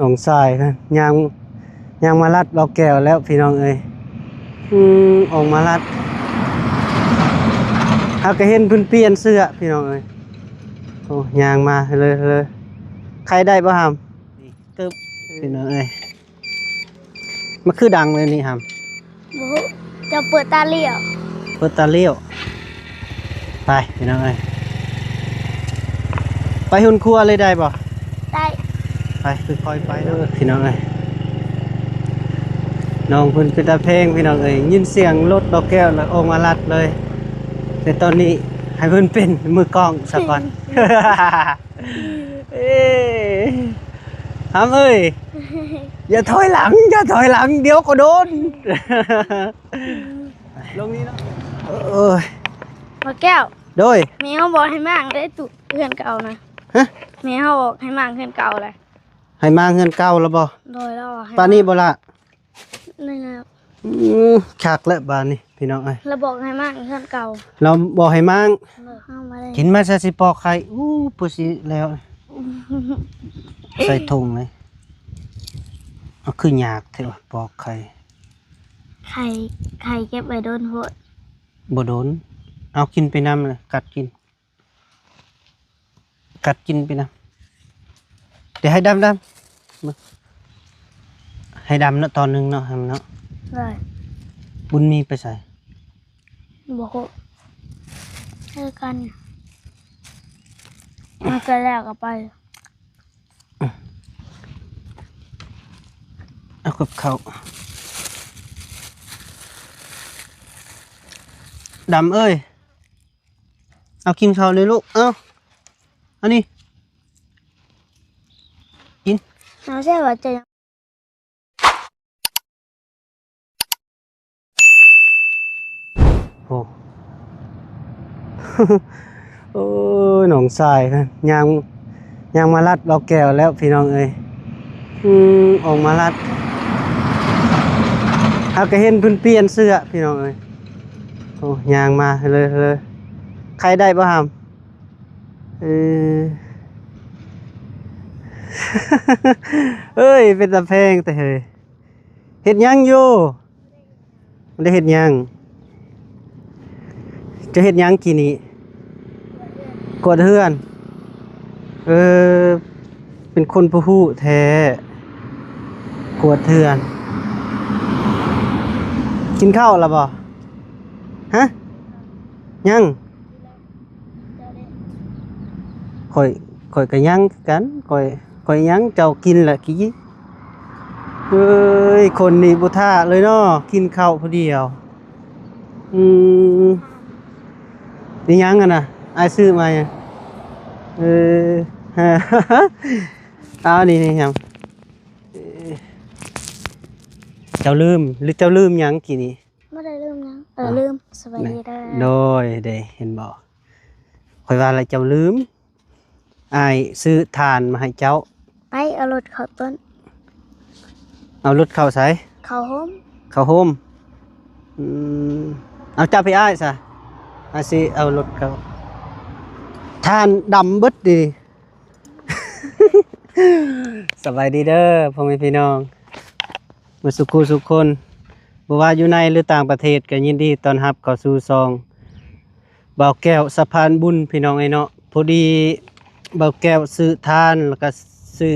ນ້ອງຊາຍ ຍ່າງ ຍ່າງມາລັດເບົາແກ້ວແລ້ວພີ່ນ້ອງເອີຍ. ອືມ ອອກມາລັດ ຫາກະເຫັນເພິ່ນປ່ຽນເສື້ອພີ່ນ້ອງເອີຍ. ໂອ້ ຍ່າງມາເລີຍ ເລີຍ. ໄຄໄດ້ບໍ່ຫຳ? ນີ້ ຕຶບ ພີ່ນ້ອງເອີຍ. ມັນຄືດັງເລີຍນີ້ຫຳ? ບໍ່ຮູ້ ເຈົ້າເປີດຕາລ້ຽວ ເປີດຕາລ້ຽວ. ໄປພີ່ນ້ອງເອີຍ ໄປຮຸນຄົວເລີຍໄດ້ບໍ່? ໄດ້. ໄປ ຄ່ອຍໆໄປເດີພີ່ນ້ອງເອີຍ. ນ້ອງເພິ່ນເປັນຕາແພງພີ່ນ້ອງເອີຍ ຍິນສຽງລົດເບົາແກ້ວແລ້ວອອກມາລັດເລີຍ. ແຕ່ຕອນນີ້ໃຫ້ເພິ່ນເປັນມືກ້ອງສາກ່ອນ. ເອີ ຫຳເອີຍ ຢ່າຖອຍຫຼັງ ຢ່າຖອຍຫຼັງ ດຽວກໍໂດນ. ລົງນີ້ເນາະ. ໂອ້ຍ ບໍ່ແກ້ວ ໂດຍ ແມ່ເຮົາບອກໃຫ້ມ້າງໄດ້ຕຸເຮືອນເກົ່ານະ. ຮະ? ແມ່ເຮົາບອກໃຫ້ມ້າງເຮືອນເກົ່າແຫຼະ. ໃຫ້ມ້າງເຮືອນເກົ່າແລ້ວບໍ່? ໂດຍ ລາວບອກໃຫ້ ປານນີ້ບໍ່ລະ? ນີ້ແຫຼະ. ອືມ ຄັກແລ້ວບາດນີ້ພີ່ນ້ອງເອີຍ ລາວບອກໃຫ້ມ້າງເຮືອນເກົ່າ ລາວບອກໃຫ້ມ້າງ. ກິນມາຊະຊິປອກໄຂ່. ອູ້ ຜູ້ຊິແລ້ວ ໃສ່ຖົງເລີຍ. ເອົາ ຄືຍາກແທ້ວະ ປອກໄຂ່. ໄຂ່ ໄຂ່ເກັບໄວ້ດົນໂພດ. ບໍ່ດົນ. ເອົາ ກິນໄປນຳ ກັດກິນ ກັດກິນໄປນຳ. ດຽວໃຫ້ດຳ ດຳ ໃຫ້ດຳເນາະ ຕອນໜຶ່ງເນາະ ດຳເນາະ. ໄດ້. ບຸນມີໄປໃສ? ບໍ່ຮູ້ ຄືກັນ ມັນກໍແລ້ວກໍໄປ. ເອົາກັບເຂົ້າ ດຳເອີຍ. ເອົາ ກິນເຂົ້າເລີຍລູກ. ເອົາ ອັນນີ້ ກິນ. ເອົາ ໃຊ່ວ່າຈະ ໂອ້ ໂອ້ຍ ນ້ອງຊາຍ ຍ່າງ ຍ່າງມາລັດເບົາແກ້ວແລ້ວພີ່ນ້ອງເອີຍ. ອືມ ອອກມາລັດ ຫາກະເຫັນເພິ່ນປ່ຽນເສື້ອພີ່ນ້ອງເອີຍ. ໂອ້ ຍ່າງມາເລີຍ ເລີຍ. ໄຄໄດ້ບໍ່ຫຳ? ເອີ ເອີຍ ເປັນຕາແພງແທ້ເຮີ້ຍ. ເຮັດຫຍັງຢູ່? ບໍ່ໄດ້ເຮັດຫຍັງ. ເຈົ້າເຮັດຫຍັງກີ້ນີ້? ກວດເຮືອນ. ເອີ ເປັນຄົນຜູ້ຮູ້ແທ້ ກວດເຮືອນ. ກິນເຂົ້າແລ້ວບໍ່? ຮະ? ຍັງ? ຂ້ອຍ ຂ້ອຍກໍຍັງຄືກັນ. ຂ້ອຍ ຂ້ອຍຍັງ ເຈົ້າກິນລະກີ້. ເອີຍ ຄົນນີ້ບໍ່ຖ້າເລີຍເນາະ ກິນເຂົ້າຜູ້ດຽວ. ອືມ ນີ້ຫຍັງຫັ້ນນະ? ອ້າຍຊື້ມາຫຍັງ? ເອີ ເອົາ ນີ້ ນີ້ຫຍັງ? ເຈົ້າລືມ ຫຼືເຈົ້າລືມຫຍັງກີ້ນີ້? ບໍ່ໄດ້ລືມຫຍັງ. ເອີ ອໍ ລືມ. ສະບາຍດີເດີ. ໂດຍ ເດ້ ເຫັນບໍ່? ຂ້ອຍວ່າລະເຈົ້າລືມ. ອ້າຍຊື້ຖ່ານມາໃຫ້ເຈົ້າ. ໄປເອົາລົດເຂົ້າຕົ້ນ. ເອົາລົດເຂົ້າໃສ? ເຂົ້າໂຮມ. ເຂົ້າໂຮມ. ອືມ ເອົາ ຈັບໃຫ້ອ້າຍຊະ. ອ້າຍຊິເອົາລົດເຂົ້າ. ຖ່ານດຳເບິດດີ. ສະບາຍດີເດີພໍ່ແມ່ພີ່ນ້ອງ ໝົດສູ່ຄູ່ສູ່ຄົນ ບໍ່ວ່າຢູ່ໃນ ຫຼື ຕ່າງປະເທດ ກໍຍິນດີຕ້ອນຮັບເຂົ້າສູ່ຊ່ອງບ່າວແກ້ວສະພານບຸນ ພີ່ນ້ອງເອີຍເນາະ. ພໍດີບ່າວແກ້ວຊື້ຖ່ານ ແລ້ວກໍຊື້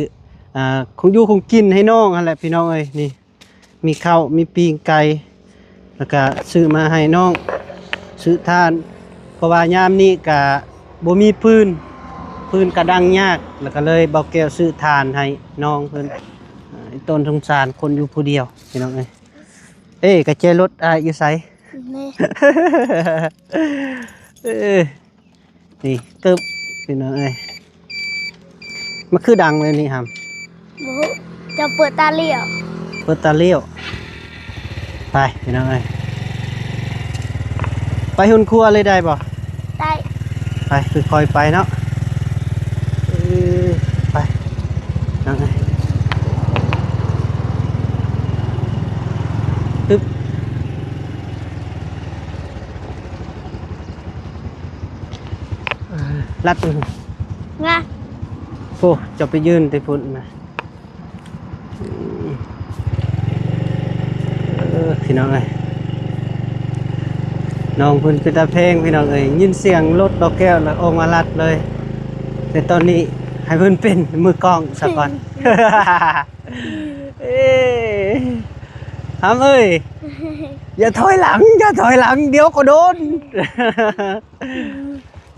ອ່າ ຂອງຢູ່ຂອງກິນໃຫ້ນ້ອງຫັ້ນແຫຼະ ພີ່ນ້ອງເອີຍ. ນີ້ ມີເຂົ້າ ມີປີ້ງໄກ່ ແລ້ວກະຊື້ມາໃຫ້ນ້ອງ ຊື້ຖ່ານ ເພາະວ່າຍາມນີ້ກະບໍ່ມີຟືນ ຟືນກະດັງຍາກ ແລ້ວກະເລີຍບ່າວແກ້ວຊື້ຖ່ານໃຫ້ນ້ອງເພິ່ນ. ເອີ ຕົ້ນສົງສານຄົນຢູ່ຜູ້ດຽວ ພີ່ນ້ອງເອີຍ. ເອີ ກະແຈລົດອ້າຍຢູ່ໃສ? ນີ້ ເອີ ນີ້ ຕຶບ ພີ່ນ້ອງເອີຍ ມັນຄືດັງເລີຍນີ້ຫຳ? ບໍ່ຮູ້ ເຈົ້າເປີດຕາລ້ຽວ ເປີດຕາລ້ຽວ. ໄປ ພີ່ນ້ອງເອີຍ ໄປຮຸນຄົວເລີຍໄດ້ບໍ່? ໄດ້. ໄປ ຄ່ອຍໆໄປເນາະ. ເອີ ໄປ ພີ່ນ້ອງເອີຍ ຕຶບ. ລັດ ງະ ໂອ້ ເຈົ້າໄປຢືນແຕ່ພຸ້ນນະ. ເອີ ພີ່ນ້ອງເອີຍ ນ້ອງເພິ່ນເປັນຕາແພງ ພີ່ນ້ອງເອີຍ. ຍິນສຽງລົດດອກແກ້ວແລ້ວອອກມາລັດເລີຍ. ແຕ່ຕອນນີ້ໃຫ້ເພິ່ນເປັນມືກ້ອງສາກ່ອນ. ເອີ ຫຳເອີຍ ຢ່າຖອຍຫຼັງ ຢ່າຖອຍຫຼັງ ດຽວກໍໂດນ.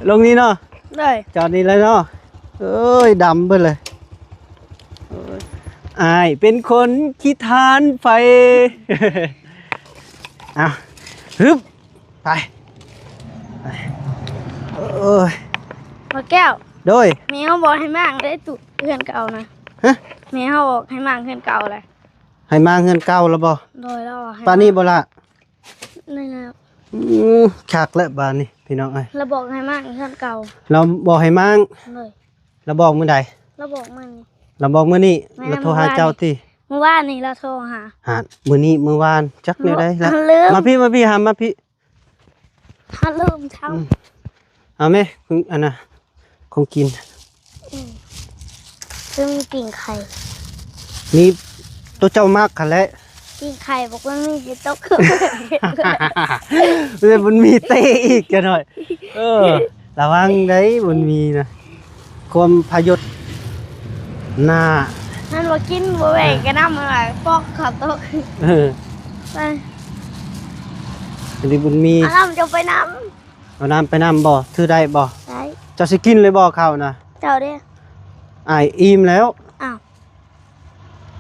ລົງນີ້ເນາະ ໂດຍ ຈອດນີ້ເລີຍເນາະ. ເອີຍ ດຳເບິດເລີຍ. ອ້າຍເປັນຄົນຂີ້ທານໄຟ. ເອົາ ຮຶບ ໄປ ໄປ. ໂອ້ຍ ບໍ່ແກ້ວ ໂດຍ ແມ່ເຮົາບອກໃຫ້ມ້າງໄດ້ຕຸເຮືອນເກົ່ານະ. ຮະ ແມ່ເຮົາບອກໃຫ້ມ້າງເຮືອນເກົ່າແຫຼະ. ໃຫ້ມ້າງເຮືອນເກົ່າແລ້ວບໍ່? ໂດຍ ແລ້ວໃຫ້ ປານນີ້ບໍ່ລະ? ນີ້ແຫຼະ ອືມ ຄັກແລ້ວບາດນີ້ ພີ່ນ້ອງເອີຍ. ລາວບອກໃຫ້ມ້າງເຮືອນເກົ່າ ລາວບອກໃຫ້ມ້າງ. ໂດຍ ລາວບອກມື້ໃດ? ລາວບອກມື້ນີ້ ລາວບອກມື້ນີ້. ແມ່ນ ລາວໂທຫາເຈົ້າຕິ? ມື້ວານນີ້ລາວໂທຫາ. ຫາ ມື້ນີ້ ມື້ວານ ຈັກແນວໃດລະ. ມາພີ້ ມາພີ້ ຫາມາພີ້. ຖ້າເລີ່ມເຊົ້າ ອືມ ເອົາແມ ອັນນ່ະ ຂອງກິນ. ອືມ ຄືມີປີ້ງໄຂ່ ມີໂຕເຈົ້າມັກຫັ້ນແຫຼະ. ປີ້ງໄຂ່ ບໍ່ມີຊິຕົກ ແລ້ວມັນມີເຕະອີກຈັກໜ້ອຍ. ເອີ ລະວັງໄດ໋ ມັນມີນະ ຄວາມພະຍົດໜ້າ. ມັນບໍ່ກິນ ບໍ່ແຫວ່ງກະນຳ ມັນວ່າປອກເຂົ້າຕົກ. ເອີ ໄປ ອັນນີ້ບຸນມີ ເອົານ້ຳເຈົ້າໄປນຳ. ເອົານ້ຳໄປນຳບໍ່? ຖືໄດ້ບໍ່? ໄດ້. ເຈົ້າຊິກິນເລີຍບໍ່ເຂົ້ານະ? ເຈົ້າເດ້? ອ້າຍອີ່ມແລ້ວ. ອ້າວ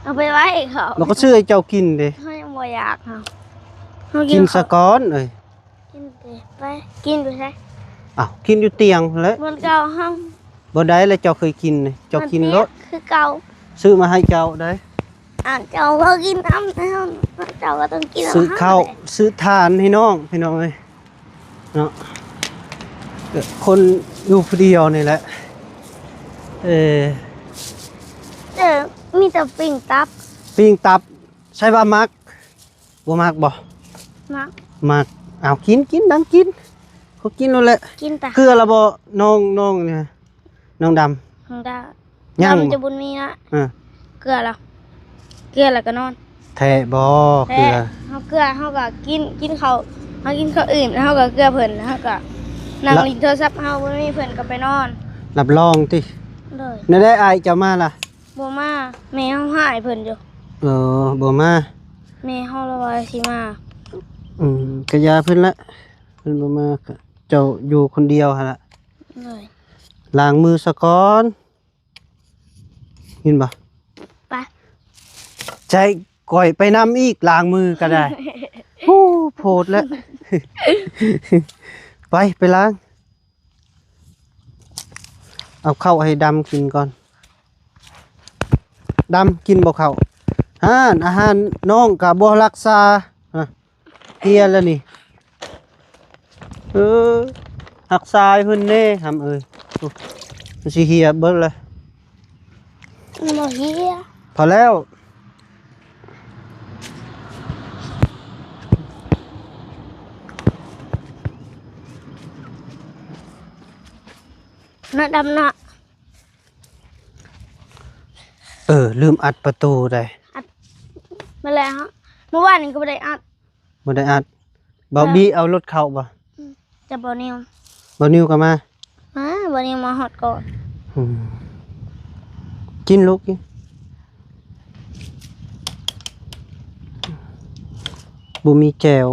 ເອົາໄປໄວ້ເຂົາ ແລ້ວກໍຊື້ໃຫ້ເຈົ້າກິນເດ້. ເຮົາຍັງບໍ່ຢາກ ເຮົາ ເຮົາກິນ ກິນສະກ່ອນເອີຍ. ກິນເດ້ ໄປ ກິນຢູ່ໃສ? ອ້າວ ກິນຢູ່ຕຽງພຸ້ນແຫຼະ ບ່ອນເກົ່າເຮົາ. ບ່ອນໃດລະເຈົ້າເຄີຍກິນນີ້? ເຈົ້າກິນໂລດ ຄືເກົ່າ. ຊື້ມາໃຫ້ເຈົ້າໄດ໋. ອາ ເຈົ້າກໍກິນນຳ ເຈົ້າກໍຕ້ອງກິນນຳ. ຊື້ເຂົ້າ ຊື້ຖ່ານໃຫ້ນ້ອງ ພີ່ນ້ອງເອີຍເນາະ. ຄົນຢູ່ຜູ້ດຽວນີ້ແຫຼະ. ເອີ ເອີ ມີແຕ່ປີ້ງຕັບ ປີ້ງຕັບ. ໃຊ່ວ່າມັກ ບໍ່ມັກບໍ່? ມັກ ມັກ. ເອົາ ກິນ ກິນ ດັງກິນ ກໍກິນໂລດແຫຼະ. ກິນຕະ ເກືອລະບໍ່ ນ້ອງ ນ້ອງນີ້ ນ້ອງດຳ? ນ້ອງດຳ ຍັງ ດຳຈະບຸນມີນະ. ເອີ ເກືອລະ ເກືອລະກໍນອນ. ແທ້ບໍ່? ແທ້ ເກືອ ເຮົາເກືອ ເຮົາກໍກິນ ກິນເຂົ້າ ເຮົາກິນເຂົ້າອີ່ມ ແລ້ວເຮົາກໍເກືອເພິ່ນ ແລ້ວເຮົາກໍນັ່ງຫຼິ້ນໂທລະສັບເຮົາ ບໍ່ມີເພິ່ນກໍໄປນອນ. ຮັບຮອງຕິ? ໂດຍ. ແນວໃດອ້າຍເຈົ້າມາລະ? ບໍ່ມາ ແມ່ເຮົາຮ້າຍເພິ່ນຢູ່. ເອີ ບໍ່ມາ ແມ່ເຮົາລະວ່າຊິມາ. ອືມ ກະຢ່າເພິ່ນລະ ເພິ່ນບໍ່ມາ ກະເຈົ້າຢູ່ຄົນດຽວຫັ້ນລະ. ໂດຍ. ລ້າງມືສາກ່ອນ ຍິນບໍ່? ໄປ ໃຈຂ້ອຍໄປນຳອີກ ລ້າງມືກໍໄດ້. ໂອ້ ໂພດແລ້ວ. ໄປ ໄປລ້າງ ເອົາເຂົ້າໃຫ້ດຳກິນກ່ອນ. ດຳກິນບໍ່ເຂົ້າ? ຫານ ອາຫານນ້ອງກະບໍ່ຮັກສາ ຮະ ເຮຍແລ້ວນີ້. ເອີ ຮັກສາໃຫ້ເພິ່ນແດ່ ຫຳເອີຍ. ໂອ້ ມັນຊິເຮຍເບິດລະ. ມັນບໍ່ເຮຍ ພໍແລ້ວ. ເນາະ ດຳເນາະ. ເອີ ລືມອັດປະຕູໄດ໋. ອັດມາແລ້ວ ເມື່ອວານນີ້ກໍບໍ່ໄດ້ອັດ. ບໍ່ໄດ້ອັດ. ບ່າວບີເອົາລົດເຂົ້າບໍ່? ອືມ ຈະບ່າວນິວ ບ່າວນິວກໍມາ. ມາ ບ່າວນິວມາຮອດກ່ອນ. ອືມ ກິນລູກ ກິນ. ບໍ່ມີແຈ່ວ.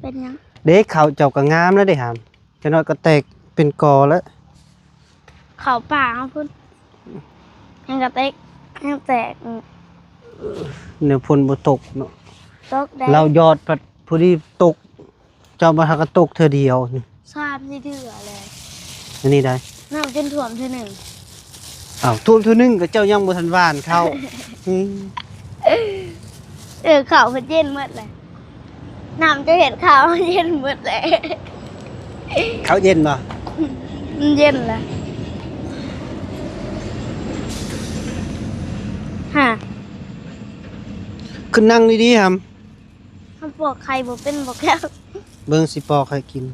ເປັນຫຍັງ? ເດ້ ເຂົ້າເຈົ້າກໍງາມແລ້ວເດ້ຫາມ. ຈັກໜ້ອຍກໍແຕກເປັນກໍແລ້ວ. ເຂົ້າປ່າເຮົາພຸ້ນ ແຮງກະແຕກ ແຮງແຕກ. ແນວຝົນບໍ່ຕົກເນາະ. ຕົກໄດ໋. ລາວຢອດພັດພໍດີຕົກ. ເຈົ້າມາຫາກະຕົກເທື່ອດຽວນີ້ ສາມສີ່ເທື່ອແລ້ວ. ອັນນີ້ໄດ໋ ນ້ຳຈົນຖ້ວມເທື່ອໜຶ່ງ. ອ້າວ ຖ້ວມເທື່ອໜຶ່ງກໍເຈົ້າຍັງບໍ່ທັນຫວ່ານເຂົ້າ. ອືມ ເອີ ເຂົ້າເພິ່ນເຢັນໝົດແຫຼະ. ນ້ຳຈະເຮັດເຂົ້າເຢັນໝົດແຫຼະ. ເຂົ້າເຢັນບໍ່? ມັນເຢັນແຫຼະ. ຫາ ຂຶ້ນນັ່ງດີໆຫຳ. ເຮົາປອກໄຂ່ບໍ່ເປັນບໍ່ແກ້ວ. ເບິ່ງຊິປອກໃຫ້ກິນ.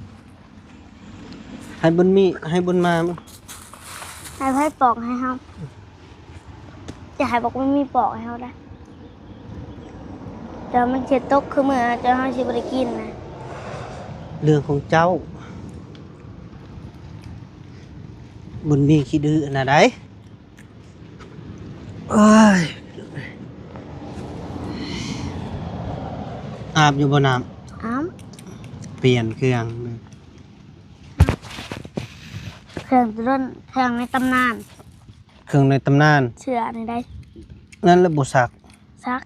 ໃຫ້ບຸນມີ ໃຫ້ບຸນມາ. ໃຫ້ໃຜປອກໃຫ້ເຮົາ? ຈະໃຫ້ບັກບຸນມີປອກໃຫ້ເຮົາໄດ໋. ແຕ່ມັນຊິຕົກຄືມື້ ຈນເຮົາຊິບໍ່ໄດ້ກິນນະ. ເລື່ອງຂອງເຈົ້າ. ບຸນມີຂີ້ດື້ນະໃດ. ໂອ້ຍ ອາບຢູ່ບໍ່ນ້ຳ? ອາບ. ປ່ຽນເຄື່ອງ. ເຄື່ອງໂດນ ເຄື່ອງໃນຕຳນານ. ເຄື່ອງໃນຕຳນານ. ເສື້ອນີ້ໄດ໋. ນັ້ນລະບໍ່ຊັກ. ຊັກ.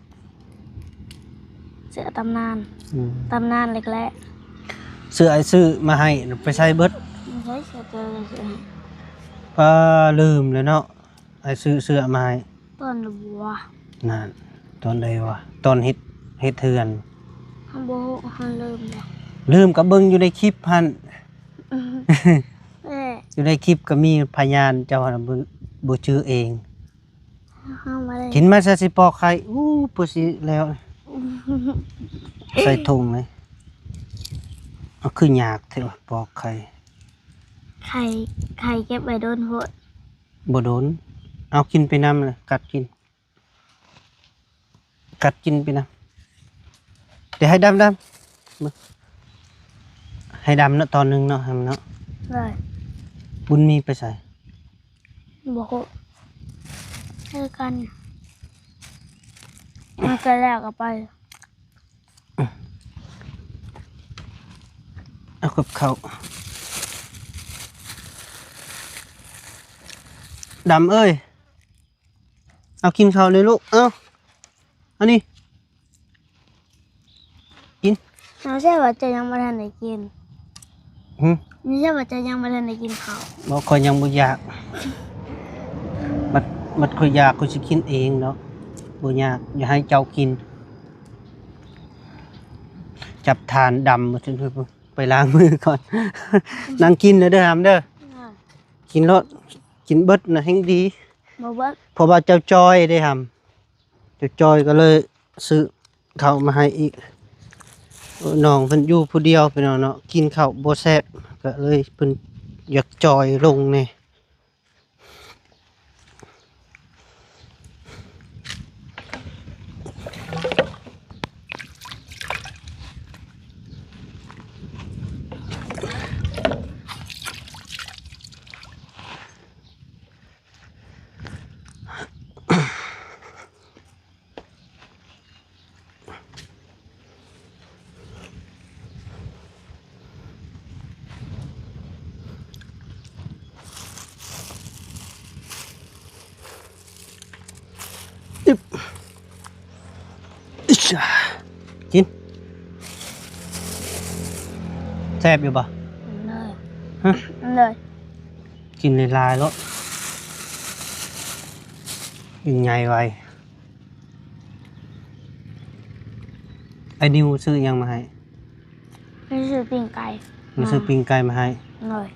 ເສື້ອຕຳນານ. ອືມ ຕຳນານເລັກແຫຼະ. ເສື້ອອ້າຍຊື້ມາໃຫ້ໄປໃສເບິດ? ໃຊ້ເສື້ອໂຕນັ້ນ. ປາ ລືມແລ້ວເນາະ. ອ້າຍຊື້ເສື້ອມາໃຫ້ຕອນໃດວະ? ນັ້ນ ຕອນໃດວະ? ຕອນເຮັດ ເຮັດເຮືອນ. ເຮົາບໍ່ຮູ້ ເຮົາລືມແລ້ວ. ລືມກໍເບິ່ງຢູ່ໃນຄລິບຫັ້ນ. ແມ່ ຢູ່ໃນຄລິບກໍມີພະຍານ ເຈົ້າຫັ້ນບໍ່ ບໍ່ຈື່ເອງ. ເຮົາບໍ່ໄດ້ ກິນມາຊະ ຊິປອກໄຂ່. ອູ້ ເພື່ອຊິແລ້ວ ໃສ່ຖົງເລີຍ. ເອົາ ຄືຍາກແທ້ວະ ປອກໄຂ່. ໄຂ່ ໄຂ່ເກັບໄວ້ດົນໂພດ. ບໍ່ດົນ. ເອົາ ກິນໄປນຳ ກັດກິນ ກັດກິນໄປນຳ. ດຽວໃຫ້ດຳ ດຳ ໃຫ້ດຳເນາະ ຕອນໜຶ່ງເນາະ ໃຫ້ມັນເນາະ. ໄດ້. ບຸນມີໄປໃສ? ບໍ່ຮູ້ ຄືກັນ. ມັນກໍແລ້ວກໍໄປ. ເອົາກັບເຂົ້າ. ດຳເອີຍ ເອົາກິນເຂົ້າເລີຍລູກ. ເອົາ ອັນນີ້ ກິນ. ເອົາ ແຊບວ່າເຈົ້າຍັງບໍ່ທັນໄດ້ກິນ. ຫື? ນີ້ ແຊບວ່າເຈົ້າຍັງບໍ່ທັນໄດ້ກິນເຂົ້າ. ບໍ່ ຂ້ອຍຍັງບໍ່ຢາກ. ບັດ ບັດຂ້ອຍຢາກ ຂ້ອຍຊິກິນເອງດອກ. ບໍ່ຍາກ ຢ່າໃຫ້ເຈົ້າກິນ. ຈັບຖ່ານດຳ ໄປລ້າງມືກ່ອນ. ນັ່ງກິນເດີ ຫຳເດີ. ກິນໂລດ ກິນເບິດນະແຮ່ງດີ. ບໍ່ເບິດ ເພາະວ່າເຈົ້າຈ່ອຍເດ້ຫຳ. ເຈົ້າຈ່ອຍກໍເລີຍຊື້ເຂົ້າມາໃຫ້ອີກ. ນ້ອງເພິ່ນຢູ່ຜູ້ດຽວພີ່ນ້ອງເນາະ ກິນເຂົ້າບໍ່ແຊບ ກໍເລີຍເພິ່ນຢາກຈ່ອຍລົງແດ່. ອຶບ ອິຊາ ກິນ ແຊບຢູ່ບໍ່? ເລີຍ ຮະ? ເລີຍ ກິນຫຼາຍໆໂລດ ກິນໃຫຍ່ໄວ. ໄອ້ນິວຊື້ຫຍັງມາໃຫ້? ໄປຊື້ປີ້ງໄກ່ ມາຊື້ປີ້ງໄກ່ມາໃຫ້. ໂດຍ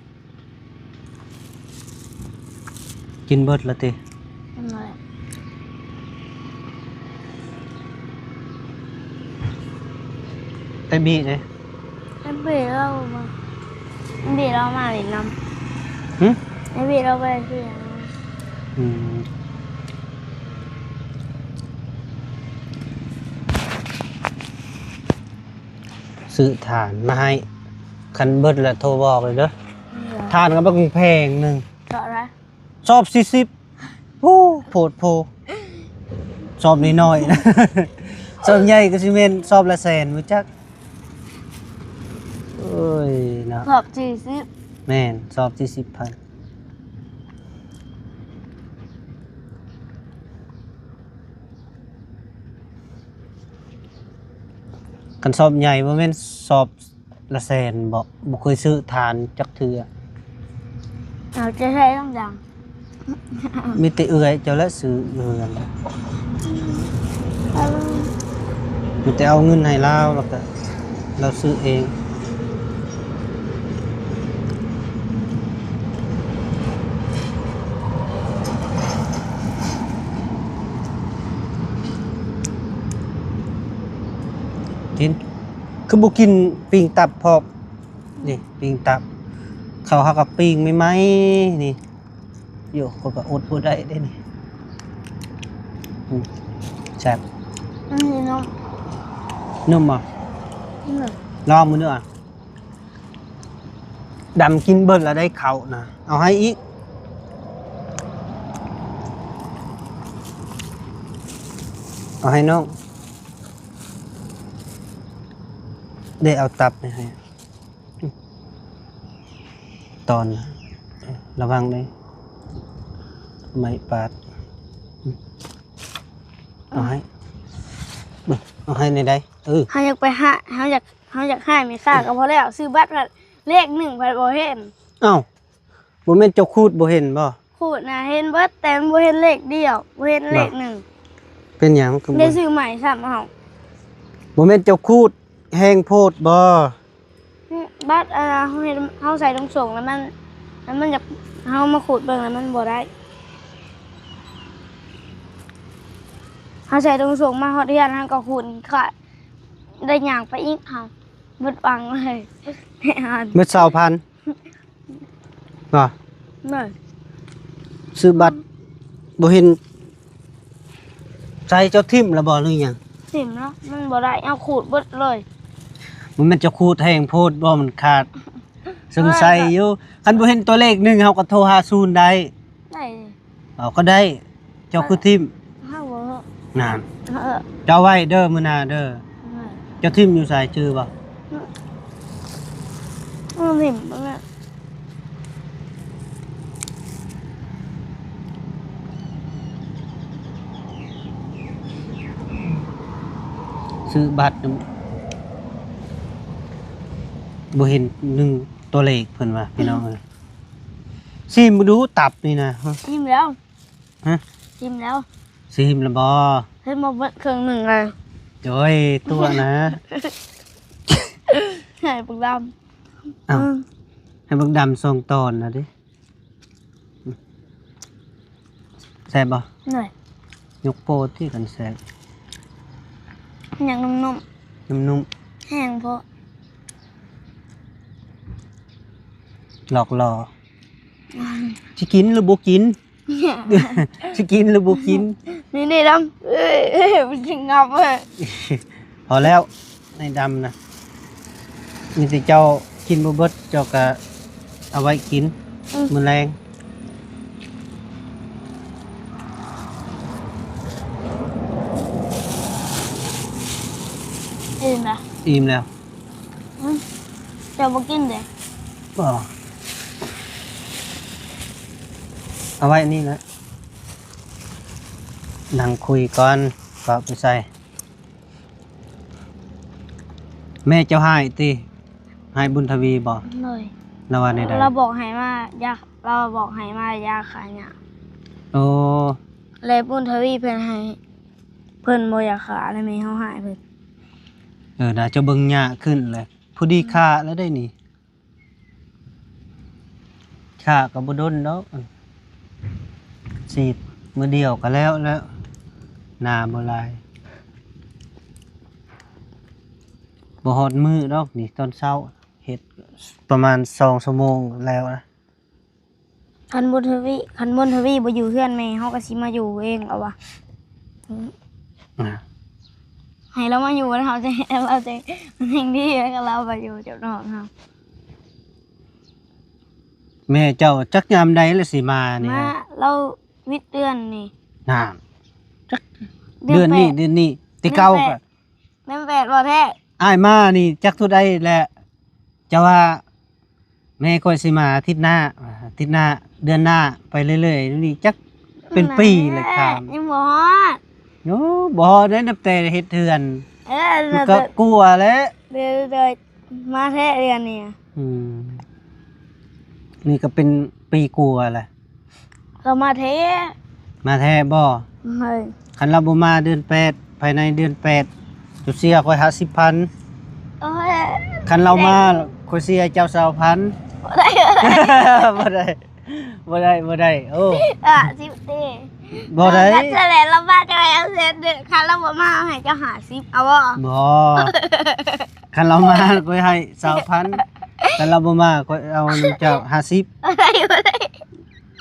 ກິນເບິດແລ້ວຕິ? ໂດຍ ໄອ້ບີເດ້? ໄອ້ບີລາວມາ ໄອ້ບີລາວມາຫຼິ້ນນຳ. ຫຶ? ໄອ້ບີລາວໄປຊື້ຫຍັງ? ອືມ ຊື້ຖ່ານມາໃຫ້ ຄັນເບິດແລ້ວໂທບອກເລີຍເດີ. ໂດຍ ຖ່ານກໍບັກແພງໜຶ່ງ ເທົ່າໃດ? ຊອບສີ່ສິບ. ໂອ້ ໂພດໂພ ຊອບນ້ອຍໆ ຊອບໃຫຍ່ກໍຊິແມ່ນຊອບລະແສນບໍ່ຈັກ. ໂອ້ຍເນາະ ຊອບສີ່ສິບ. ແມ່ນ ຊອບສີ່ສິບພັນ. ຄັນຊອບໃຫຍ່ບໍ່ແມ່ນຊອບລະແສນບໍ? ບໍ່ເຄີຍຊື້ຖ່ານຈັກເທື່ອ. ເອົາແຕ່ໃຊ້ຕ່າງໆ ມີແຕ່ເອື້ອຍເຈົ້າແຫຼະຊື້ຢູ່ເຮືອນ. ເອີ ມີແຕ່ເອົາເງິນໃຫ້ລາວ ແລ້ວກໍລາວຊື້ເອງ. ກິນ ຄືບໍ່ກິນປີ້ງຕັບພ້ອມ? ນີ້ປີ້ງຕັບ ເຂົາເຮົາກໍປີ້ງໃໝ່ໆ ນີ້. ໂຢ ຂ້ອຍກໍອົດບໍ່ໄດ້ເດ້ນີ້. ອືມ ແຊບ. ອັນນີ້ເນາະ ນຸ່ມບໍ່? ນຸ່ມ. ລອງເບິ່ງດູອະ. ດຳກິນເບິດລະໄດ້ເຂົ້ານະ. ເອົາໃຫ້ອີກ. ເອົາໃຫ້ນ້ອງ. ໄດ້ເອົາຕັບໄປໃຫ້. ຕອນ ລະວັງເດ້ ໄມ້ປາດ. ເອົາໃຫ້ ເອົາໃຫ້ແດ່ໄດ໋. ເອີ ເຮົາຢາກໄປຫາ ເຮົາຢາກ ເຮົາຢາກໃຫ້ແມ່ຄ້າກໍພໍແລ້ວ. ຊື້ບັດພັດເລກໜຶ່ງພັດບໍ່ເຫັນ. ເອົ້າ ບໍ່ແມ່ນເຈົ້າຂູດບໍ່ເຫັນບໍ່? ຂູດນະເຫັນເບິດ ແຕ່ມັນບໍ່ເຫັນເລກດຽວ ບໍ່ເຫັນເລກໜຶ່ງ. ເປັນຫຍັງຄືບໍ່ໄດ້ຊື້ໃໝ່ຊ້ຳເຮົາ? ບໍ່ແມ່ນເຈົ້າຂູດແຮງໂພດບໍ່? ບັດ ອັນ ເຮົາເຮັດ ເຮົາໃສ່ຖົງໂສງແລ້ວມັນ ແລ້ວມັນຢາກ ເຮົາມາຂູດເບິ່ງແລ້ວມັນບໍ່ໄດ້. ເຮົາໃສ່ຖົງໂສງມາຮອດເຮືອນ ເຮົາກໍຂູດຂາດ ໄດ້ຍ່າງໄປອີກ ເຮົາເບິດຫວັງເລີຍ. ເບິດຊາວພັນ ບໍ່? ແມ່ນ. ຊື້ບັດບໍ່ເຫັນ. ໃສ່ເຈົ້າຖິ້ມລະບໍ່ ຫຼືຫຍັງ? ຖິ້ມແລ້ວ ມັນບໍ່ໄດ້ ເອົາຂູດເບິດເລີຍ. ບໍ່ແມ່ນເຈົ້າຂູດແຮງໂພດບໍ່ ມັນຂາດ. ສົງໄສຢູ່ ຄັນບໍ່ເຫັນຕົວເລກໜຶ່ງ ເຮົາກໍໂທຫາສູນໄດ້. ໄດ້. ເອົາ ກໍໄດ້. ເຈົ້າຄືຖິ້ມ? ເຮົາບໍ່. ນັ້ນ. ເຈົ້າໄວ້ເດີ ມື້ໜ້າເດີ. ເຈົ້າຖິ້ມຢູ່ໃສ ຈື່ບໍ່? ເອີ ຖິ້ມ. ຊື້ບັດ ບໍ່ເຫັນໜຶ່ງຕົວເລກເພິ່ນວ່າ ພີ່ນ້ອງເອີຍ. ຊີມເບິ່ງດູຕັບນີ້ນະ. ຊີມແລ້ວ. ຮະ? ຊີມແລ້ວ. ຊີມແລ້ວບໍ່? ເຮັດມາເບິດເຄິ່ງໜຶ່ງແລ້ວ. ໂອ້ຍ ຕົວະນະ. ໃຫ້ບັກດຳ. ເອົ້າ ໃຫ້ບັກດຳສອງຕອນນະເດ້. ແຊບບໍ່? ໂດຍ. ຍົກໂປ້ຕິ ຄັນແຊບ. ຫຍັງນຸ່ມໆ? ນຸ່ມໆ. ແຮງໂພດ. ຫຼອກຫຼໍ່. ຊິກິນຫຼືບໍ່ກິນ? ຊິກິນຫຼືບໍ່ກິນ? ນີ້ໆ ດຳ ເອີຍ ມັນຊິງັບເວີຍ. ພໍແລ້ວ ໃນດຳນະ ມີແຕ່ເຈົ້າກິນບໍ່ເບິດ ເຈົ້າກະເອົາໄວ້ກິນ ອືມ ມື້ແລງ. ອີ່ມລະ? ອີ່ມແລ້ວ. ອືມ ເຈົ້າບໍ່ກິນເດ້? ບໍ່. ເອົາໄວ້ນີ້ແຫຼະ ນັ່ງຄຸຍກ່ອນ ກໍເອົາໄປໃສ່. ແມ່ເຈົ້າຮ້າຍຕິ? ຮ້າຍບຸນທະວີບໍ່? ໂດຍ. ລາວວ່າແນວໃດ? ລາວບອກໃຫ້ມາຢາ ລາວບອກໃຫ້ມາຢາຂ້າຫຍ້າ. ໂອ້. ແລະບຸນທະວີເພິ່ນໃຫ້ ເພິ່ນບໍ່ຢາກຂ້າ ແລະແມ່ເຮົາຮ້າຍເພິ່ນ. ເອີ ໜ້າຈະເບິ່ງຍາກຂຶ້ນແຫຼະ. ພໍດີຂ້າແລ້ວໄດ໋ນີ້. ຂ້າກໍບໍ່ດົນດອກ ສີດມື້ດຽວກໍແລ້ວແລ້ວ ໜ້າບໍ່ຫຼາຍ ບໍ່ຮອດມື້ດອກນີ້ ຕອນເຊົ້າເຮັດປະມານສອງຊົ່ວໂມງແລ້ວນະ. ຄັນບຸນທະວີ ຄັນບຸນທະວີບໍ່ຢູ່ເຮືອນແມ່ ເຮົາກໍຊິມາຢູ່ເອງ ເອົາວ່າ ອ່າ ໃຫ້ລາວມາຢູ່ນຳເຮົາ ເຮົາຈະ ມັນແຮ່ງດີ ຄັນລາວມາຢູ່ກັບນ້ອງເຮົາ. ແມ່ເຈົ້າຈັກຍາມໃດລະຊິມານີ້? ມາ ລາວວິດເດືອນນີ້ ນັ້ນ ຈັກເດືອນນີ້ ເດືອນແປດ ເດືອນນີ້ ແຕ່ເກົ່າກໍ ເດືອນແປດບໍ່ແທ້. ອ້າຍມານີ້ຈັກເທົ່າໃດແລ້ວ? ເຈົ້າວ່າ ແມ່ຂ້ອຍຊິມາອາທິດໜ້າ ອາທິດໜ້າ ເດືອນໜ້າ ໄປເລື້ອຍໆ ນີ້ຈັກເປັນປີແລ້ວ ຖາມ ຍັງບໍ່ຮອດ. ໂອ້ ບໍ່ຮອດເດ້ ນັບແຕ່ເຮັດເຮືອນ ເອີ ມັນກໍ ນັບແຕ່ ກົວແລ້ວ ເດີ ມາແທ້ເດືອນນີ້. ອືມ ນີ້ກໍເປັນປີກວ່າແລ້ວ. ກໍມາແທ້ ມາແທ້ບໍ່? ເອີ ຄັນລາວບໍ່ມາເດືອນແປດ ພາຍໃນເດືອນແປດ ເຈົ້າເສຍຂ້ອຍຫ້າສິບພັນ. ໂອ້ຍ ຄັນລາວມາ ຂ້ອຍເສຍເຈົ້າຊາວພັນ. ບໍ່ໄດ້ ບໍ່ໄດ້ ບໍ່ໄດ້ ບໍ່ໄດ້. ໂອ້ ຫ້າສິບເດ້ ບໍ່ໄດ້. ຄັນຊັ້ນແຫຼະ ລາວມາເຈົ້າໃຫ້ເອົາແສນໜຶ່ງ ຄັນລາວບໍ່ມາ ເອົາໃຫ້ເຈົ້າຫ້າສິບ ເອົາບໍ່? ບໍ່. ຄັນລາວມາຂ້ອຍໃຫ້ຊາວພັນ ຄັນລາວບໍ່ມາຂ້ອຍເອົານຳເຈົ້າຫ້າສິບ. ບໍ່ໄດ້ ບໍ່ໄດ້.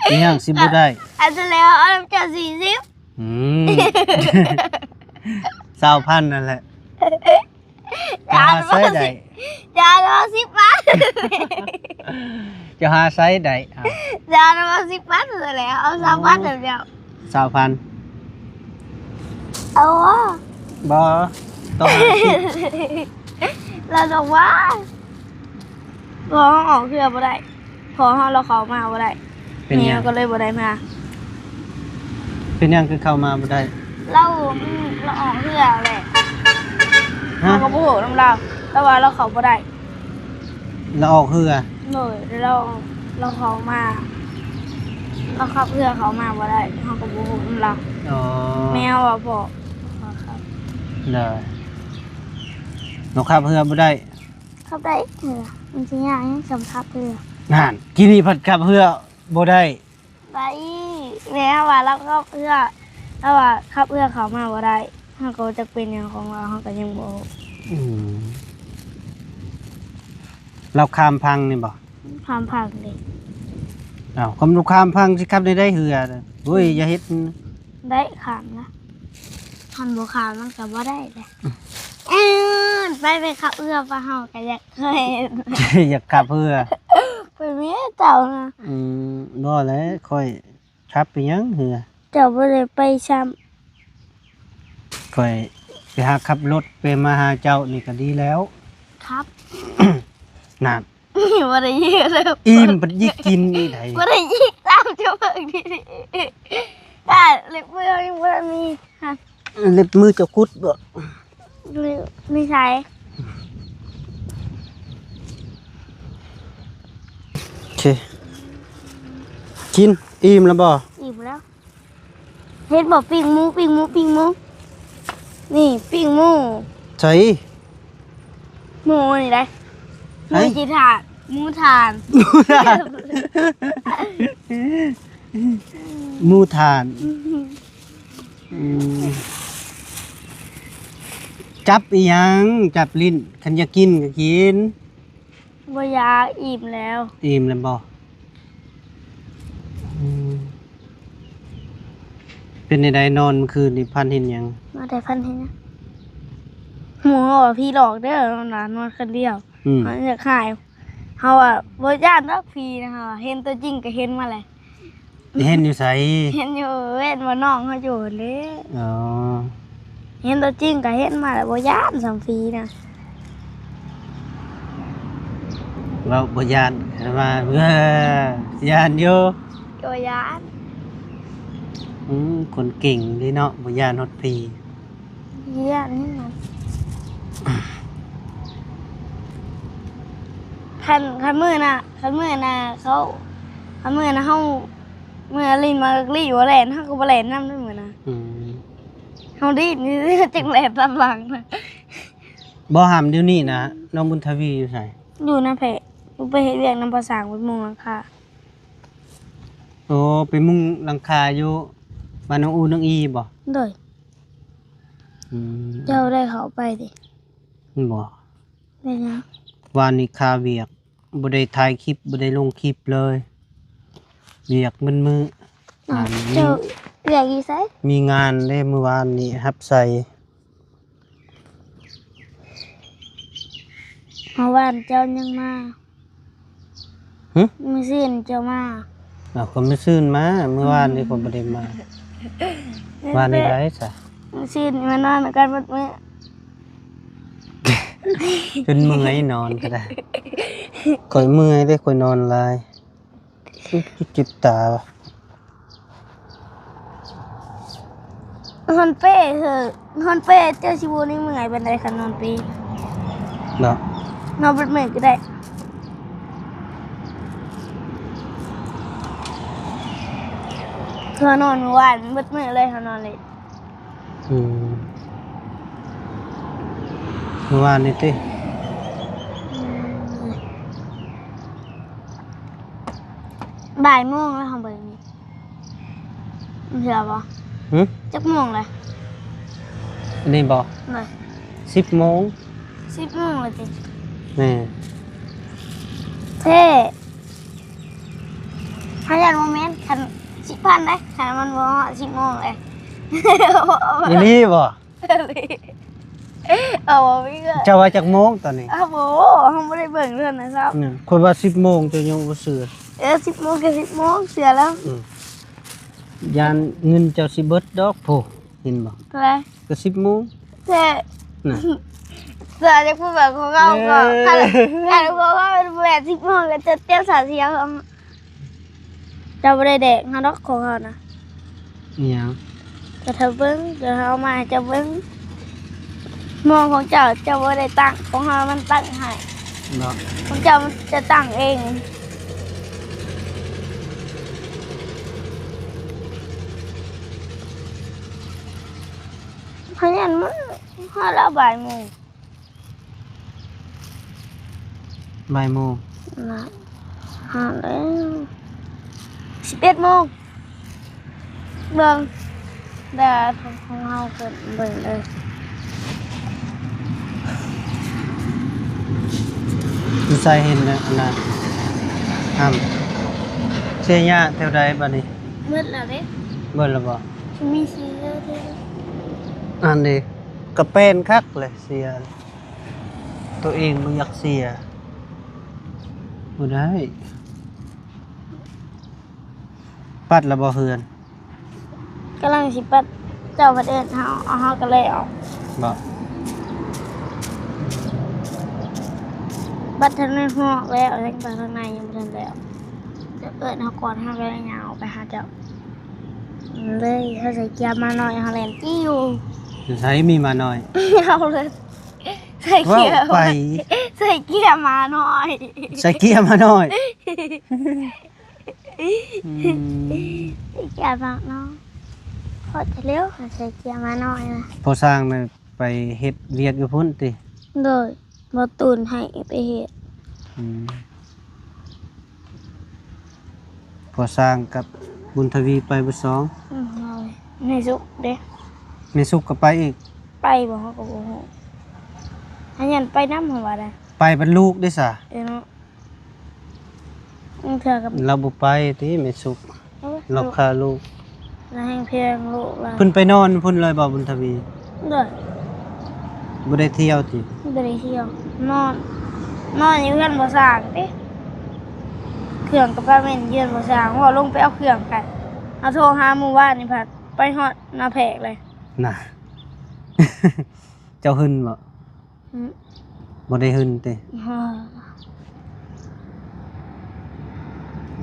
ອີຫຍັງຊິບໍ່ໄດ້? ຄັນຊັ້ນແລ້ວເອົານຳເຈົ້າສີ່ສິບ. ອືມ ຊາວພັນນັ້ນແຫຼະ. ຈານ ຈານລະສິບບາດ ເຈົ້າຫາໃຊ້ໄດ້ ອາ ຈານລະສິບບາດ ເອົາສາມພັນແລ້ວ ສາມພັນ ເອົາບໍ່ ຕ້ອງຫ້າສິບ ລະຕ້ອງວ່າ ເພາະເຮົາອອກເຮືອບໍ່ໄດ້ ເພາະເຮົາ ລາວເຂົ້າມາບໍ່ໄດ້ ເປັນຫຍັງ ແມ່ກໍເລີຍບໍ່ໄດ້ມາ ເປັນຫຍັງຄືເຂົ້າມາບໍ່ໄດ້ ລາວ ລາວອອກເຮືອແຫຼະ ຮະ ເຮົາກໍບໍ່ຮູ້ນຳລາວ ແຕ່ວ່າລາວເຂົ້າບໍ່ໄດ້ ລາວອອກເຮືອ ໂດຍ ລາວ ລາວເຂົ້າມາ ລາວຂັບເຮືອເຂົ້າມາບໍ່ໄດ້ ເຮົາກໍບໍ່ຮູ້ນຳລາວ ອໍ ແມ່ເຮົາວ່າພໍ ໂດຍ ລາວຂັບເຮືອບໍ່ໄດ້ ຂັບໄດ້ເຮືອ ມັນຊິຍາກຫຍັງສ່ຳຂັບເຮືອ ນັ້ນ ກີ້ນີ້ພັດຂັບເຮືອບໍ່ໄດ້ ໄດ້ ແມ່ວ່າລາວຂັບເຮືອ ລາວວ່າຂັບເຮືອເຂົ້າມາບໍ່ໄດ້ ເຮົາກໍຈັກເປັນຫຍັງຂອງລາວ ເຮົາກໍຍັງບໍ່ຮູ້ ອືມ ລາວຂ້າມຝັ່ງນີ້ບໍ່ ຂ້າມຝັ່ງເດ້ ອ້າວ ຄຳລາວຂ້າມຝັ່ງຊິຂັບໄດ້ໃດເຮືອ ໂອ້ຍ ຢ່າເຮັດ ໄດ້ຂ້າມນະ ຄັນບໍ່ຂ້າມມັນກໍບໍ່ໄດ້ແຫຼະ ອືມ ເອີ້ນໄປ ໄປຂັບເຮືອ ປະເຮົາກໍຢາກ ຢາກຂັບເຮືອ ໄປແມ່ເຈົ້ານະ ອືມ ບໍ່ແຫຼະ ຂ້ອຍຂັບໄປຫຍັງເຮືອ ເຈົ້າບໍ່ໄດ້ໄປຊ້ຳ ຂ້ອຍໄປຫາຂັບລົດໄປມາຫາເຈົ້ານີ້ກໍດີແລ້ວ ຄັບ ນັ້ນ ບໍ່ໄດ້ຍິກເລີຍ ອີ່ມບັດຍິກກິນນີ້ໃດ ບໍ່ໄດ້ຍິກຕາມເຈົ້າເບິ່ງດີໆ ກະເລັບມືຍັງບໍ່ທັນມີ ເລັບມືເຈົ້າກຸດບໍ່ ມີໃສ ໂອເຄ ກິນ ອີ່ມແລ້ວບໍ່ ອີ່ມແລ້ວ ເຫັນບໍ່ ປີ້ງໝູ ປີ້ງໝູ ປີ້ງໝູ ນີ້ ປີ້ງໝູ ໃສ ໝູນີ້ໄດ໋ ໝູ ໃສ ຈີທ່ານ ໝູທ່ານ ໝູທ່ານ ໝູທ່ານ ອືມ ຈັບອີ່ຫຍັງ ຈັບຫຼິ້ນ ຄັນຢາກກິນກໍກິນ ບໍ່ຢາກ ອີ່ມແລ້ວ ອີ່ມແລ້ວບໍ່ ອືມ ເປັນຈັ່ງໃດ ນອນມື້ຄືນນີ້ ຝັນເຫັນຫຍັງ ນອນໄດ້ຝັນເຫັນຫຍັງ ໝູເຮົາວ່າຜີຫຼອກເດີ ນອນນະ ນອນຄົນດຽວ ອືມ ເຮົາຢາກຫາຍ ເຮົາວ່າບໍ່ຢ້ານດອກຜີນະ ເຮົາວ່າເຫັນຕົວຈິງກໍເຫັນມາແຫຼະ ເຫັນຢູ່ໃສ ເຫັນຢູ່ເວັນ ວ່ານ້ອງເຮົາຢູ່ຫັ້ນເດ້ ອໍ ເຫັນຕົວຈິງກໍເຫັນມາແລ້ວ ບໍ່ຢ້ານສ່ຳຜີນະ ເວົ້າບໍ່ຢ້ານ ວ່າ ຢ້ານຢູ່ ກໍຢ້ານ ອືມ ຄົນເກັ່ງເດ້ເນາະ ບໍ່ຢ້ານຮອດຜີ ຢ້ານນີ້ນະ ຄັນ ຄັນມື້ນະ ຄັນມື້ນະ ເຂົາ ຄັນມື້ນະ ເຮົາ ມື້ນະຫຼິ້ນມາກະລີ້ບໍ່ແລ່ນ ເຮົາກໍບໍ່ແລ່ນນຳເດ້ມື້ນະ ອືມ ເຮົາດີ້ນຈັ່ງແລ່ນຕາມຫຼັງນະ ບໍ່ຫາມ ດຽວນີ້ນະ ນ້ອງບຸນທະວີຢູ່ໃສ ຢູ່ນຳແພະ ໄປເຮັດວຽກນຳພໍ່ຊ່າງ ໄປມຸງຫຼັງຄາ ໂອ້ ໄປມຸງຫຼັງຄາຢູ່ບ້ານນ້ອງອູນ້ອງອີບໍ່ ໂດຍ ອືມ ເຈົ້າໄດ້ເຂົ້າໄປຕິ ບໍ່ ເປັນຫຍັງ ວານນີ້ຄາວຽກ ບໍ່ໄດ້ຖ່າຍຄລິບ ບໍ່ໄດ້ລົງຄລິບເລີຍ ວຽກໝົດມື້ ອ້າວ ເຈົ້າວຽກຢູ່ໃສ ມີງານເດ້ ມື້ວານນີ້ຮັບໃສ່ ເມື່ອວານເຈົ້າຍັງມາ ຫຶ ມື້ຊືນເຈົ້າມາ ເອົາ ກໍມື້ຊືນມາ ມື້ວານນີ້ຂ້ອຍບໍ່ໄດ້ມາ ວານນີ້ໄດ້ຊະ ມື້ຊືນມານອນນຳກັນໝົດມື້ ຈົນເມື່ອຍນອນກໍໄດ້ ຂ້ອຍເມື່ອຍເດ້ ຂ້ອຍນອນຫຼາຍ ເຈັບຕາວະ ນອນເປເຮີ ນອນເປເຈົ້າຊິບໍ່ໄດ້ເມື່ອຍປານໃດຄັນນອນເປ ເນາະ ນອນເບິດມື້ກໍໄດ້ ເຮົານອນມື້ວານເບິດມື້ເລີຍ ເຮົານອນເລດ ອືມ ເມື່ອວານນີ້ຕິ ອືມ ບ່າຍໂມງແລ້ວ ເຮົາເບິ່ງນີ້ ເຊື່ອບໍ່? ຫື? ຈັກໂມງແລ້ວ? ອັນນີ້ບໍ່? ໂດຍ ສິບໂມງ ສິບໂມງແລ້ວຕິ? ແມ່ນ ແທ້ ເຮົາຢ້ານບໍ່ແມ່ນ ຄັນສິບພັນໄດ໋ ຄັນມັນບໍ່ຮອດສິບໂມງເລີຍ ອີ່ຫຼີບໍ່? ອີ່ຫຼີ ເອົາບໍ່ມີເງິນ. ເຈົ້າວ່າຈັກໂມງຕອນນີ້? ອ້າວ ໂອ້ ເຮົາບໍ່ໄດ້ເບິ່ງເທື່ອນະເຈົ້າ. ນີ້ ຂ້ອຍວ່າສິບໂມງ ເຈົ້າຍັງບໍ່ເຊື່ອ. ເອີ ສິບໂມງກໍສິບໂມງ ເຊື່ອແລ້ວ. ອືມ ຢ້ານເງິນເຈົ້າຊິເບິດດອກ. ໂອ້ ເຫັນບໍ່? ເທົ່າໃດ? ກໍສິບໂມງແທ້ນະ. ເຊື່ອຈັກຜູ້ແບບຂອງເຮົາກໍ ເອີ ຄັນ ຄັນຂອງເຮົາແມ່ນສິບໂມງກໍຈະເຕັມສາເຊຍ. ເຈົ້າບໍ່ໄດ້ແດກເຮົາດອກ ຂອງເຮົານະ. ອີຫຍັງ? ກໍຖ້າເບິ່ງ ດຽວເຮົາເອົາມາໃຫ້ເຈົ້າເບິ່ງ. ໝໍຂອງເຈົ້າ ເຈົ້າບໍ່ໄດ້ຕັ້ງ ຂອງເຮົາມັນຕັ້ງໃຫ້ເນາະ. ຂອງເຈົ້າມັນຈະຕັ້ງເອງ. ພະຍານມັນຮອດແລ້ວ ບ່າຍໂມງ. ບ່າຍໂມງນະ. ຮອດແລ້ວ ສິບເອັດໂມງ. ເບິ່ງ ແຕ່ຂອງເຮົາເພິ່ນເບິ່ງເດີ. ຢູ່ໃສເຫັນແລ້ວອັນນັ້ນ. ອ້ຳ ເຊຍະແຖວໃດບັດນີ້? ເບິດແລ້ວເດ້. ເບິດແລ້ວບໍ່? ມີເຊຍະເດີ. ອັນນີ້ກະແປນຄັກເລີຍ ເຊຍະ. ໂຕເອງບໍ່ຢາກເຊຍ ບໍ່ໄດ້. ປັດລະບໍ່ເຮືອນ? ກຳລັງຊິປັດ ເຈົ້າພັດເອີ້ນເຮົາ ເອົາ ເຮົາກໍເລີຍອອກ. ບໍ່ ບັດທາງໃນຮອກແລ້ວ ຍັງໄປທາງໃນຍັງບໍ່ທັນແລ້ວ. ເຈົ້າເອີ້ນເຮົາກ່ອນ ເຮົາກໍເລີຍຍ່າງອອກໄປຫາເຈົ້າເລີຍ. ເຮົາໃສ່ເກຍມ້ານ້ອຍ ເຮົາແລ່ນຕິວ. ໃສມີມ້ານ້ອຍ? ເຮົາເລີຍ ໃສ່ເກຍ ເວົ້າໄປ ໃສ່ເກຍມ້ານ້ອຍ ໃສ່ເກຍມ້ານ້ອຍ. ອືມ ໃສ່ເກຍມ້ານ້ອຍ ພໍຈະເລັວ ໃສ່ເກຍມ້ານ້ອຍນະ. ພໍ່ຊ່າງນະໄປເຮັດວຽກຢູ່ພຸ້ນຕິ? ໂດຍ ບໍ່ຕູນໃຫ້ໄປເຮັດ. ອືມ ພໍ່ຊ່າງກັບບຸນທະວີໄປເບິດສອງ. ອືມ ໂດຍ ແມ່ສຸກເດ້? ແມ່ສຸກກໍໄປອີກ. ໄປບໍ່ ເຮົາກໍບໍ່ຮູ້ ຫາຍັນໄປນຳ ເຮົາວ່າໄດ໋. ໄປບັດລູກເດ້ສະ? ເອີເນາະ ບາງເທື່ອກໍ ລາວບໍ່ໄປຕິແມ່ສຸກ. ເອີ ລາວຂ້າລູກ ລາວແຮງແພງລູກລາວ. ເພິ່ນໄປນອນພຸ້ນເລີຍບໍ່ ບຸນທະວີ? ໂດຍ ບໍ່ໄດ້ທ່ຽວຕິ? ບໍ່ໄດ້ທ່ຽວ ນອນ ນອນຢູ່ເຮືອນພໍ່ຊ່າງຕິ. ເຄື່ອງກະປະເມັນເຮືອນພໍ່ຊ່າງ ເວົ້າລົງໄປເອົາເຄື່ອງກັນ. ເຮົາໂທຫາມື້ວານນີ້ພັດໄປຮອດນາແພກເລີຍນະ. ເຈົ້າຫຶ່ນບໍ່? ຫຶ ບໍ່ໄດ້ຫຶ່ນຕິ?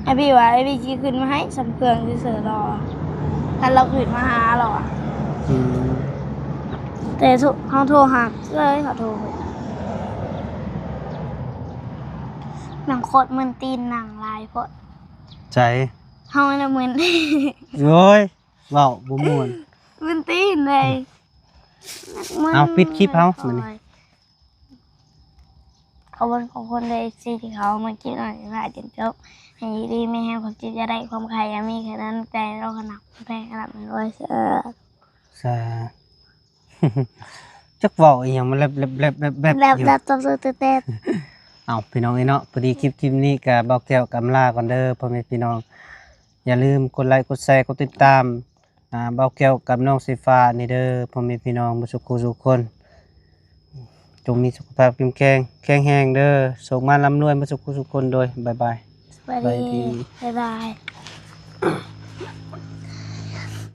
ອ້າຍບີວ່າອ້າຍບີຊິຂຶ້ນມາໃຫ້ສ່ຳເຄື່ອງຊື່ໆດອກ ຄັນລາວຂຶ້ນມາຫາລາວອະ. ອືມ ແຕ່ໂທ ເຮົາໂທຫາເອື້ອຍ ເຂົາໂທ ນັ່ງໂຄດມຶນຕີນ ນັ່ງຫຼາຍໂພດ. ໃສ? ເຮົານະມຶນ. ໂອ້ຍ ເວົ້າບໍ່ມ່ວນ ມຶນຕີນເລີຍ. ເອົາ ປິດຄລິບເຮົາມື້ນີ້. ຂອບຄຸນ ຂອບຄຸນເດີ ເອັຟຊີ ທີ່ເຂົ້າມາເບິ່ງຄລິບນ້ອງສິຟ້າຈົນຈົບ. ໃຫ້ຢູ່ດີມີແຮງ ຄວາມເຈັບຢ່າໄດ້ ຄວາມໄຂ້ຢ່າມີ ແຄ່ນັ້ນແຕ່ ໂລກຂະໜັກ ແພງຂະໜັກ ໂດຍ ສາ ສາ ຈັກເວົ້າອີ່ຫຍັງ ມັນແລັບໆໆໆຢູ່ ແລັບໆ ເອົາ ພີ່ນ້ອງເອີຍເນາະ ພໍດີຄລິບ ຄລິບນີ້ກະ ບ່າວແກ້ວກຳລາກ່ອນເດີ ພໍ່ແມ່ພີ່ນ້ອງ. ຢ່າລືມກົດໄລ ກົດແຊ ກົດຕິດຕາມ ອ່າ ບ່າວແກ້ວກັບນ້ອງສີຟ້ານີ້ເດີ ພໍ່ແມ່ພີ່ນ້ອງເບິດສູ່ຜູ້ສູ່ຄົນ. ຈົ່ງມີສຸຂະພາບເຂັ້ມແຂງ ແຂງແຮງເດີ ໂຊກໝານລ່ຳລວຍເບິດສູ່ຜູ້ສູ່ຄົນໂດຍ. ບາຍບາຍ. ສະບາຍດີ. ບາຍບາຍ.